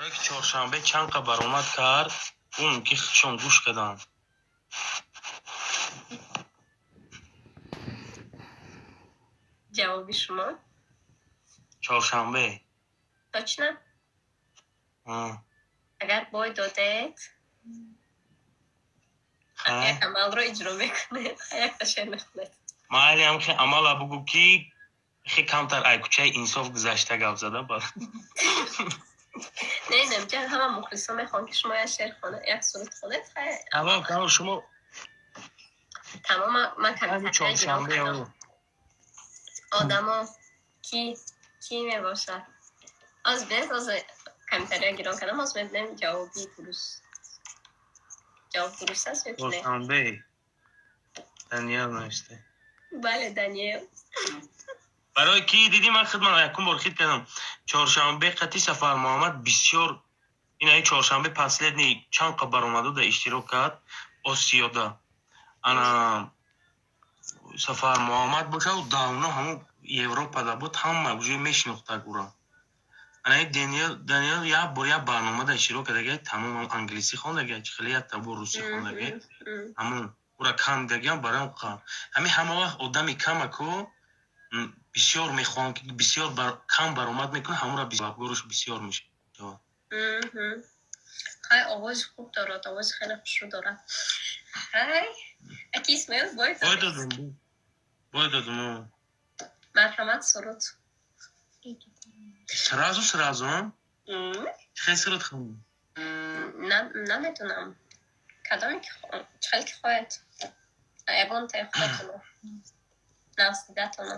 Барое ки чоршанбе чанд қа баромад кард, ӯ мумкин худшон гӯш карданд. Ҷавоби шумо? Чоршанбе. Точно? Агар бой додед, як амалро иҷро мекунед, якта шеър мехонед. Майли, ҳам хе амала бугӯ, ки хе камтар ай кӯчаи инсоф гузашта гап зада ба. Не, не, ҳама мухлисо мехоҳанд, ки шумо як шеър хонед, як суруд хонед. Тамом, тамом, шумо. Тамом, ман чоршанбе. Одамо ки мебошад? Оз бинед, оз комментария гирон кардам, оз мебинем ҷавоби дуруст. Ҷавоб дуруст аст ё ки не? Чоршанбе. Даниел навишта. Бале, Даниел. Барои ки дидӣ, ман хидмат якум бор хит кардам. Чоршанбе қати Сафар Муҳаммад бисёр инаи чоршанбе последний чанд қа баромаду да иштирок кард Осиёда. Ана Сафар Муҳаммад бошад, давно ҳамун Европада буд, ҳама уже мешинохтак ӯро. Анаи Даниел, Даниел як бор як барномада иштирок кардага, тамом англисӣ хондага, хеле якта бор русӣ хондага, ҳамун ӯра кам дидагиам. Барои ҳамин ҳама вақт одами камаку бисёр мехоҳам, ки бисёр кам баромад мекунад, ҳамура талабгоруш бисёр мешавад. Хай, овози хуб дорад, овози хеле хушрӯ дорад. Хай, аки Исмоил, бой? Бой додум, бой додум. Марҳамат, суруд. Сразу, сразу? Хел суруд хонем? Намедонам, кадоме ки чӣ хел ки хоҳед, ягон таи худатоно наздидатоно.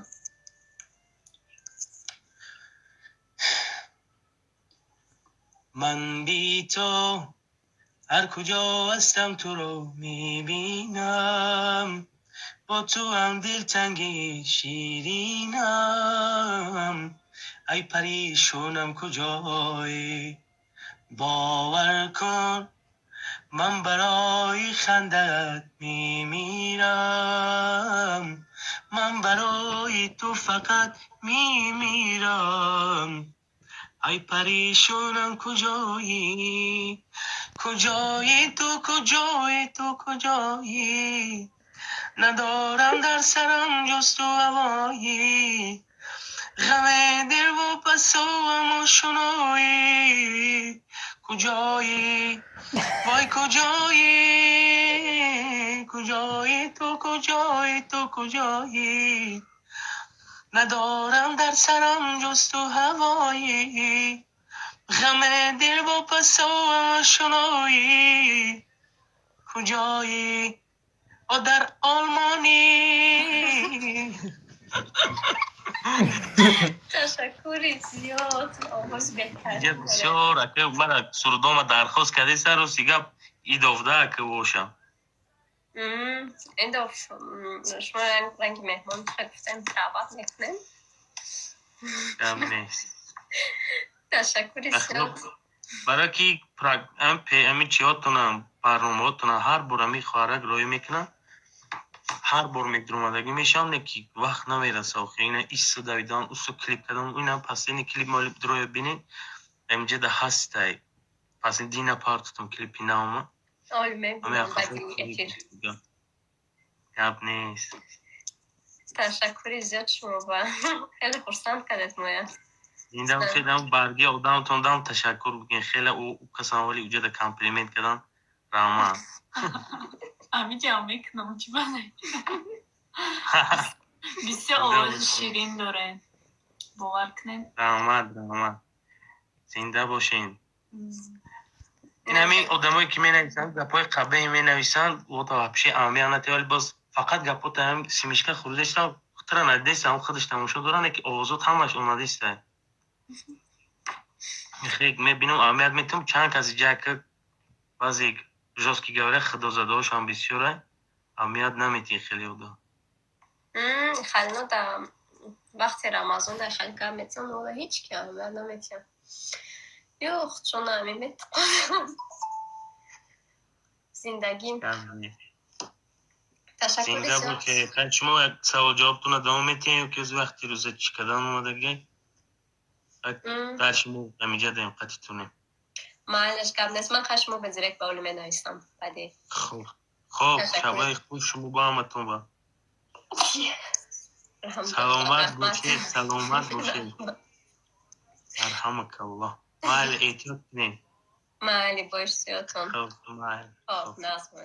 Ман би то ҳар куҷо ҳастам, туро мебинам, бо туам дилтанги ширинам. Ай паришонам, куҷоӣ? Бовар кун, ман барои хандаат мемирам, ман барои ту фақат мемирам. Ай паришонам, куҷоӣ? Куҷоӣ ту, куҷоӣ ту, куҷоӣ? Надорам дар сарам ҷуз ту ҳавоӣ. Ғами дил вопасоам ошуноӣ. Куҷоӣ, вой, куҷоӣ? Куҷоӣ ту, куҷоӣ ту, куҷоӣ? Надорам дар сарам ҷуз ту ҳавоӣ. Ғами дил вопасоам ошуноӣ. Куҷоӣ? О, дар Олмонӣ. Ташаккури зиёд, овоз беҳтар. Инҷа бисёр ака мана сурудома дархост кардеса, рости гап, идовда ака бошам. Индоф, шумо ранги меҳмон гуфтем, даъват мекунем. Гап нест. Ташаккури зиёд. Барои ки ами чиҳотонам, барномаҳотона ҳар бор ами хоҳарак роӣ мекунам, ҳар бор медуромадагӣ мешавам, не ки вақт намераса. Охи ина иссу давидам, усу клип кардам, ина последний клип моли дроя бинед, инҷа да ҳастай, пас дина партотам клипи наома. Ой, мебинам баъди эфир. Гап нест. Ташаккури зиёд, шумо ба хеле хурсанд кардед моя. Зиндам, хеле барги одамтон дам ташаккур бигин, хеле ӯ касан вали уҷада комплимент кардан, раҳмат. Амиҷам мекунам, чӣ бале. Бисёр овози ширин доред. Бовар кунед. Раҳмат, раҳмат. Зинда бошен. Ин ҳамин одамое ки менависанд, гапҳои қабеҳ менависанд, ота вообще аҳамият надиҳ, вале боз фақат гапҳота ҳам семечка хӯрдаистам, тра надидестам, худаш тамошо доранд, ки овозот ҳамаш омадиста. Хек мебинам, аҳамият метиҳам, чанд каси ҷака баъзе жёсткий говоря, худозадаҳошам бисёра, аҳамият наметиҳ хеле одам. Халино да вақти Рамазон дар хеле гап метиҳам, ола ҳеҷ ки аҳамият наметиҳам. Ёх, чун ҳамин метиқонам. Зиндагӣ. Ташаккури Зинда зиёд. бошед. Хай, шумо як савол ҷавобтона давом метиҳем, ё ки аз вақти рӯза чӣ кардан омадагӣ? Дар шумо ҳамиҷа даем қатитонем. Майлаш, гап нест. Ман шумо ба директ ба оли менависам баъди. Хуб, хоб. Ташаккур. Шабои хуш шумо ба ҳаматон ба. Саломат бошед, саломат бошед. Марҳамакаллоҳ. Майли, эҳтиёт кунед. Майли, бош, сиётон. Хуб, майли. Хоб, назм.